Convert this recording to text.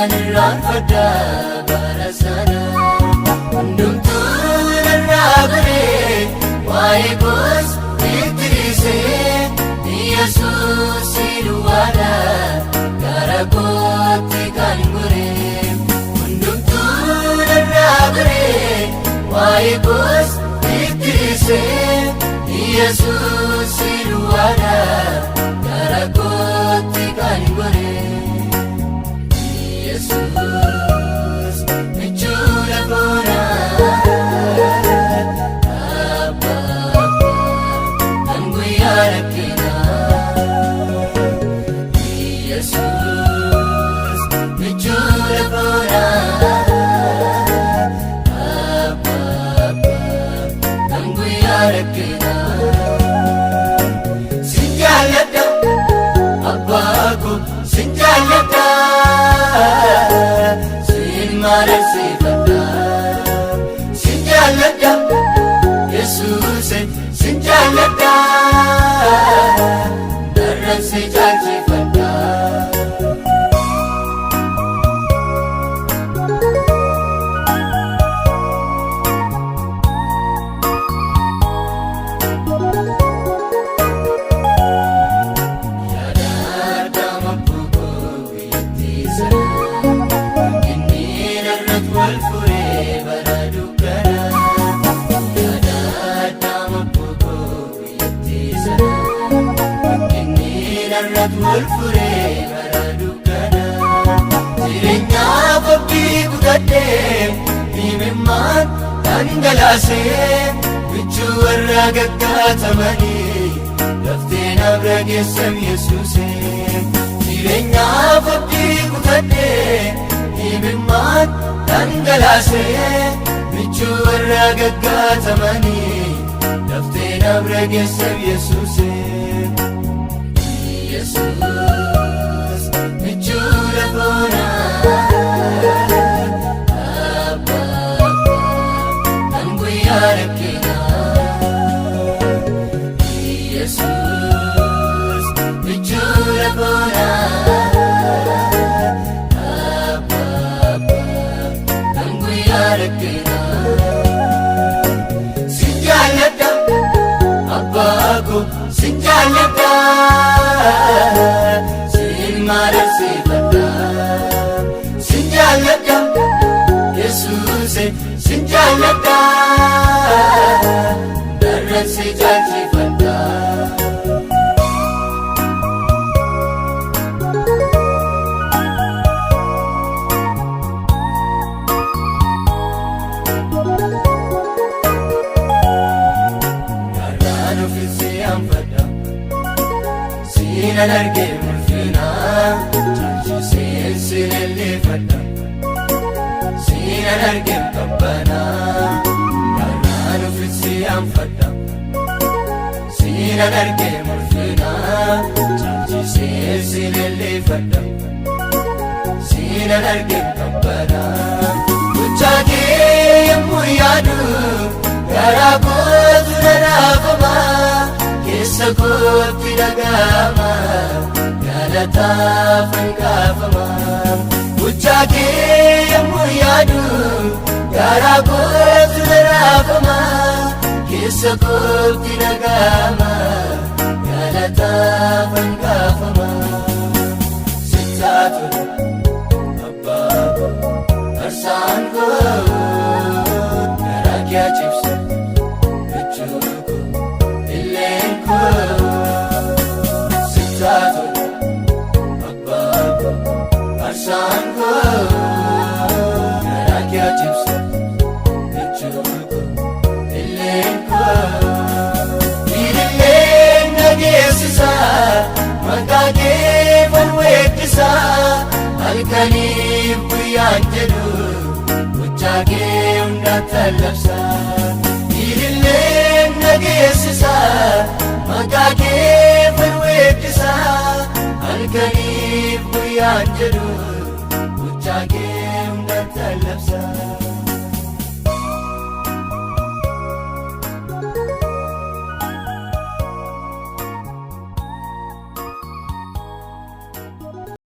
Nan irraanfadha bara sana. Hundumtuu narraa goree, waa'ee koos itti dhiisee, Yesuus duwwaadha gara kootti kan goree. Hundumtuu narraa goree, waa'ee koos itti dhiisee, Yesuus duwwaadha gara kootti kan goree. Yesuus michuudha koonaa, abbaa kan guyyaa rakkinaa. Yesuus michuudha koonaa, abbaa kan guyyaa rakkinaa. Sin jaalladha, abbaa koo, sin jaalladha, sin mararsiifadha. Sin jaalladha, Yesuuse, sin jaalladha, darran si jaalchifadha. Yaada mabbukoo biyyattii sana, inni narratti wal furee bara dukkana. Yaada mabbukoo biyyattii sana, inni narratti wal furee bara dukkana. Jireenyaaf abdii kutadhee, himimmaan dhangalaasee, michuu warra gaggaatamanii laftee na bira geessam Yesuusee. Jireenyaaf abdii kutadhee, himimmaan dhangalaasee, michuu warra gaggaatamanii laftee na bira geessam Yesuusee. Yesuus michuudha koonaa, abbaa kan guyyaa rakkinaa. Yesuus michuudha koonaa, abbaa kan guyyaa rakkinaa. Sin jaalladha, abbaa koo, sin jaalladha, sin mararsiifadha. Sin jaalladha, Yesuuse, sin jaalladha, darran si jaalchifadha. Garaan ofiisi anfadha, siinan argee mul'ina, caalchiseen si leellifadha. Siinan argee qabbana, garaan ofiisi anfadha. Siinan argee mul'ina, caalchiseen si leellifadha. Siinan argee qabbana. Gochaa kee yommuu yaadu, garaa kootu na raafama, keessa kootti dhaga'ama, galataaf hangaafama. Gochaa kee yommuu yaadu, garaa kootu na raafama, keessa kootti dhaga'ama, galataaf hangaafama. Sittaa tolu, abbaa koo, arsaan koo, garaa kee cibsa, michuu koo, illeen koo. Sittaa tolu, abbaa koo, arsaan koo, garaa kee cibsa, michuu koo, illeen koo. Ililleen dhageessisa, maqaa kee weeddisa, halkaniif guyyaan jedhu gochaa kee hunda labsa. Ililleen dhageessisa, maqaa kee weeddisa, halkaniif guyyaan jedhu gochaa kee.